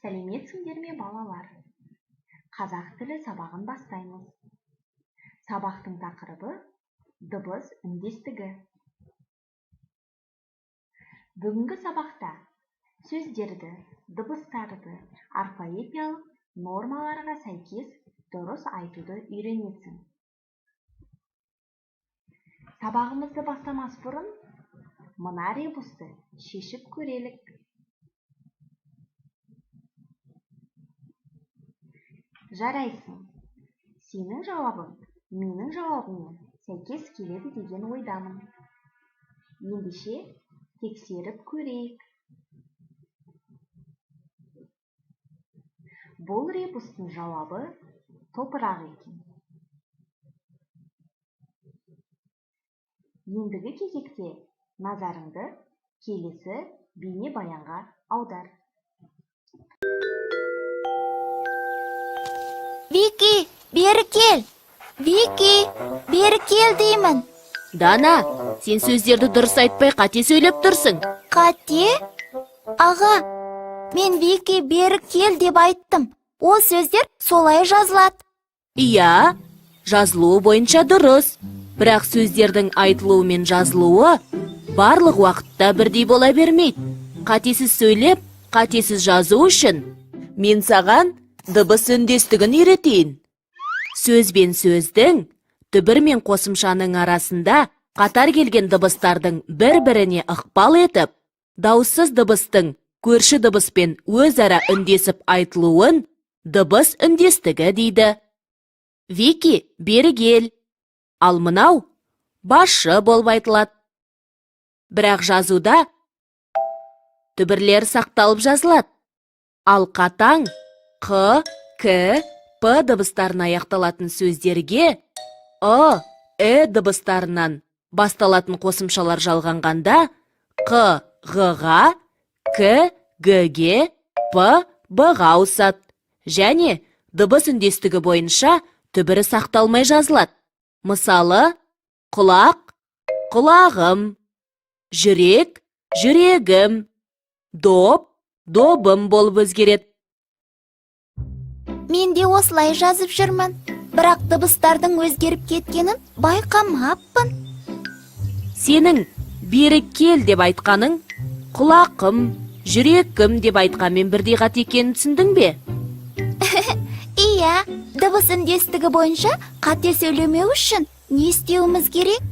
Сәлеметсіңдер ме, балалар? Қазақ тілі сабағын бастаймыз. Сабақтың тақырыбы дыбыс үндестігі. Бүгінгі сабақта сөздерді, дыбыстарды орфоэпиялық нормаларға сәйкес дұрыс айтуды үйренесің. Сабағымызды бастамас бұрын мына ребусты шешіп көрелік. Жарайсың. Сенің жауабың менің жауабыммен сәйкес келеді деген ойдамын. Ендеше тексеріп көрейік. Бұл ребустың жауабы топырақ екен. Ендігі кезекте назарыңды келесі бейнебаянға аудар. Вики, бері кел. Вики, бері кел деймін. Дана, сен сөздерді дұрыс айтпай қате сөйлеп тұрсың. Қате? Аға, мен Вики бері кел деп айттым. Ол сөздер солай жазылады. Иә, жазылуы бойынша дұрыс. Бірақ сөздердің айтылуы мен жазылуы барлық уақытта бірдей бола бермейді. Қатесіз сөйлеп, қатесіз жазу үшін мен саған дыбыс үндестігін үйретейін. Сөз бен сөздің, түбір мен қосымшаның арасында қатар келген дыбыстардың бір-біріне ықпал етіп, дауыссыз дыбыстың көрші дыбыспен өзара үндесіп айтылуын дыбыс үндестігі дейді. Вики, бері кел. Ал мынау басшы болып айтылады. Бірақ жазуда түбірлер сақталып жазылады. Ал қатаң қ, к, п дыбыстарына аяқталатын сөздерге ы, э дыбыстарынан басталатын қосымшалар жалғанғанда қ, ғ-ға, к, г-ге, п, б-ға ауысады және дыбыс үндестігі бойынша түбірі сақталмай жазылады. Мысалы, құлақ, құлағым, жүрек, жүрегім, доп, добым болып өзгереді. Мен де осылай жазып жүрмін. Бірақ дыбыстардың өзгеріп кеткенін байқамаппын. Сенің бері кел деп айтқаның құлақым, жүрекім деп айтқанмен бірдей қате екенін түсіндің бе? Иә, дыбыс үндестігі бойынша қате сөйлемеу үшін не істеуіміз керек?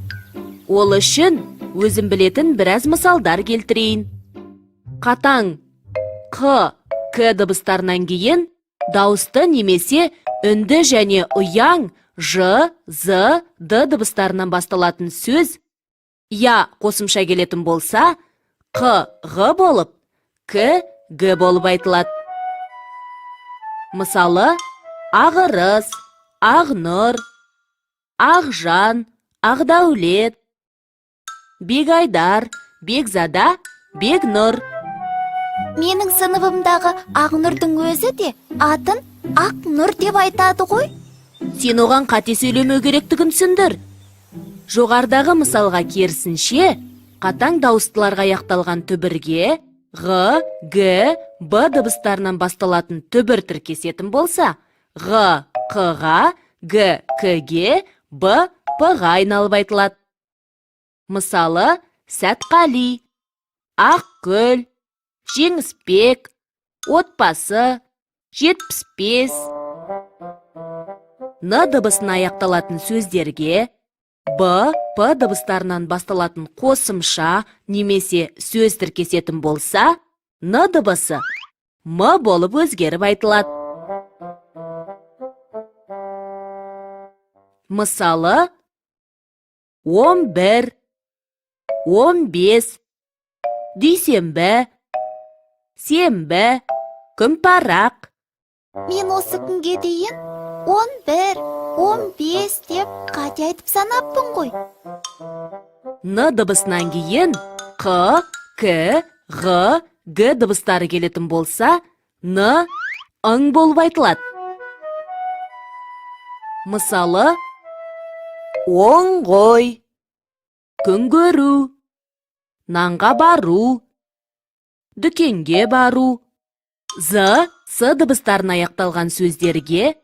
Ол үшін өзім білетін біраз мысалдар келтірейін. Қатаң қ, к дыбыстарынан кейін дауысты немесе үнді және ұяң ж, з, д дыбыстарынан басталатын сөз я қосымша келетін болса, қ, ғ болып, к, г болып айтылады. Мысалы, Ағырыс, Ақнұр, Ақжан, Ақдәулет, Бегайдар, Бекзада, Бекнұр. Менің сыныбымдағы Ақнұрдың өзі де атын Ақнұр деп айтады ғой. Сен оған қате сөйлемеу керектігін түсіндір. Жоғарыдағы мысалға керісінше, қатаң дауыстыларға аяқталған түбірге ғ, г, б дыбыстарынан басталатын түбір тіркесетін болса, ғ, қ-ға, г, к-ге, б, п-ға айналып айтылады. Мысалы, Сәтқали, Ақгүл, Жеңісбек, отбасы, 75. Н дыбысына аяқталатын сөздерге Б, П дыбыстарынан басталатын қосымша немесе сөз тіркесетін болса, Н дыбысы М болып өзгеріп айтылады. Мысалы, 11, 15, дүйсенбі, сенбі, күнпарақ. Мен осы күнге дейін 11, 15 деп қате айтып санаппын ғой. Н дыбысынан кейін Қ, К, Ғ, Г дыбыстары келетін болса, Н, ың болып айтылады. Мысалы, оң ғой, күн көру, нанға бару, дүкенге бару. З, С дыбыстарына аяқталған сөздерге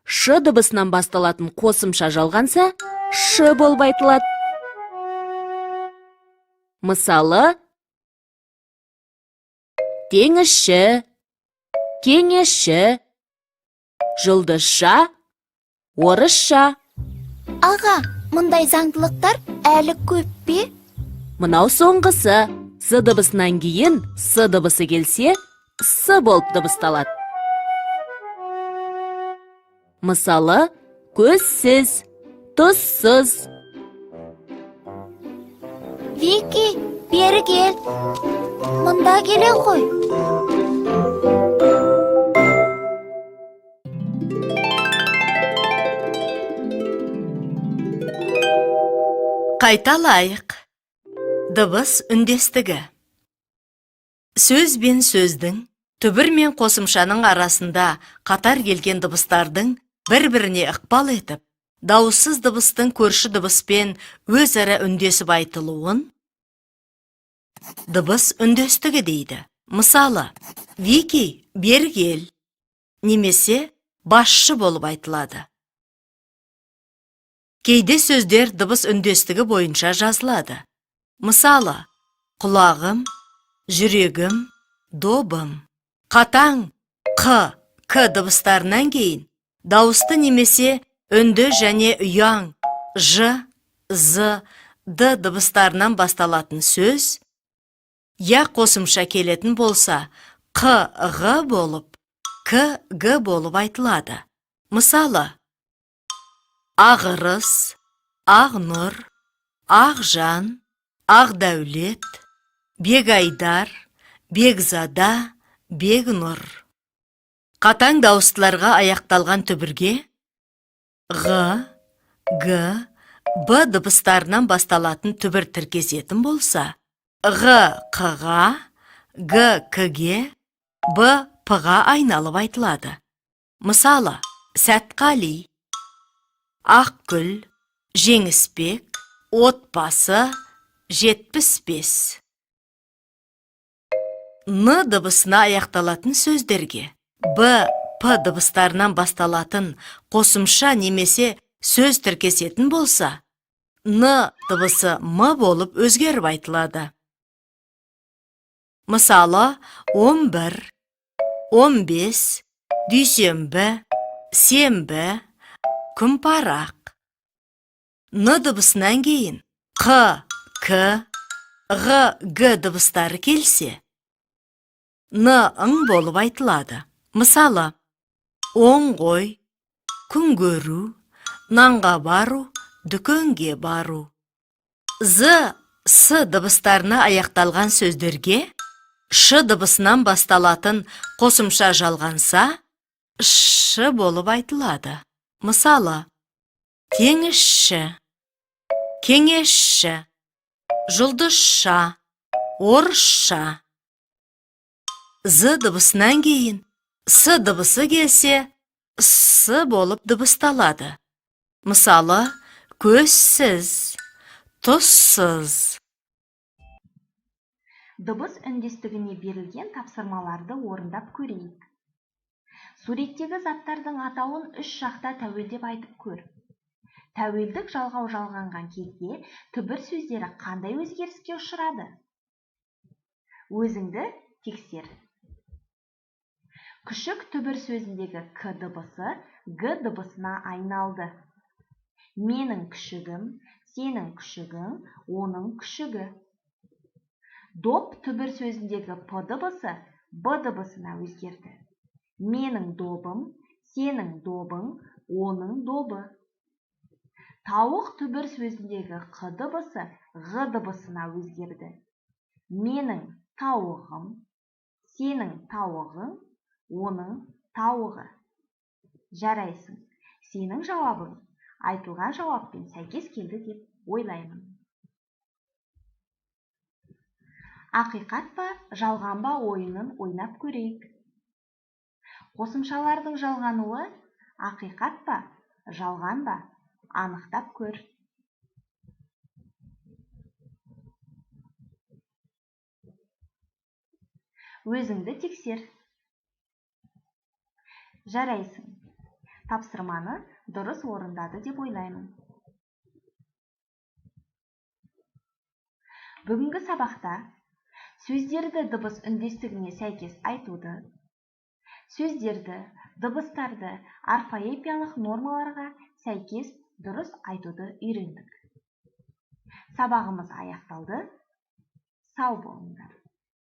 Ш дыбысынан басталатын қосымша жалғанса, Ш болып айтылады. Мысалы, теңізші, кеңесші, жұлдызша, орысша. Аға, мұндай заңдылықтар әлі көп пе? Мынау соңғысы. З дыбысынан кейін С дыбысы келсе, С болып дыбысталады. Мысалы, көзсіз, тұзсыз. Вики, бері кел. Мұнда келе ғой. Қайталайық. Дыбыс үндестігі. Сөз бен сөздің, түбір мен қосымшаның арасында қатар келген дыбыстардың бір-біріне ықпал етіп, дауыссыз дыбыстың көрші дыбыспен өзара үндесіп айтылуын дыбыс үндестігі дейді. Мысалы, Вики, бері кел немесе басшы болып айтылады. Кейде сөздер дыбыс үндестігі бойынша жазылады. Мысалы, құлағым, жүрегім, добым. Қатаң қ, к дыбыстарынан кейін дауысты немесе үнді және ұяң ж, з, д дыбыстарынан басталатын сөз я қосымша келетін болса, қ, ғ болып, к, г болып айтылады. Мысалы, Ағырыс, Ақнұр, Ақжан, Ақдәулет, Бегайдар, Бекзада, Бегнұр. Қатаң дауыстыларға аяқталған түбірге ғ, г, б дыбыстарынан басталатын түбір тіркесетін болса, ғ, қ-ға, г, к-ге, б, п-ға айналып айтылады. Мысалы, Сәтқали, Ақгүл, Жеңісбек, отбасы, 75. Н дыбысына аяқталатын сөздерге Б, П дыбыстарынан басталатын қосымша немесе сөз тіркесетін болса, Н дыбысы М болып өзгеріп айтылады. Мысалы, 11, 15, дүйсенбі, сенбі, күнпарақ. Н дыбысынан кейін Қ, К, Ғ, Г дыбыстары келсе, Н, ң болып айтылады. Мысалы, оң қой, күн көру, нанға бару, дүкенге бару. З, С дыбыстарына аяқталған сөздерге Ш дыбысынан басталатын қосымша жалғанса, Ш болып айтылады. Мысалы, теңізші, кеңесші, жұлдызша, орысша. З дыбысынан кейін С дыбысы келсе, С болып дыбысталады. Мысалы, көзсіз, тұзсыз. Дыбыс үндестігіне берілген тапсырмаларды орындап көрейік. Суреттегі заттардың атауын үш жақта тәуелдеп айтып көр. Тәуелдік жалғау жалғанған кезде түбір сөздері қандай өзгеріске ұшырады? Өзіңді тексер. Күшік түбір сөзіндегі к дыбысы г дыбысына айналды. Менің күшігім, сенің күшігің, оның күшігі. Доп түбір сөзіндегі п дыбысы б дыбысына өзгерді. Менің добым, сенің добың, оның добы. Тауық түбір сөзіндегі қ дыбысы ғ дыбысына өзгерді. Менің тауығым, сенің тауығың, оның тауығы. Жарайсың. Сенің жауабың айтылған жауаппен сәйкес келді деп ойлаймын. Ақиқат па, жалған ба ойынын ойнап көрейік. Қосымшалардың жалғануы ақиқат па, жалған ба, анықтап көр. Өзіңді тексер. Жарайсың. Тапсырманы дұрыс орындады деп ойлаймын. Бүгінгі сабақта сөздерді дыбыс үндестігіне сәйкес айтуды, сөздерді, дыбыстарды орфоэпиялық нормаларға сәйкес дұрыс айтуды үйрендік. Сабағымыз аяқталды. Сау болыңдар.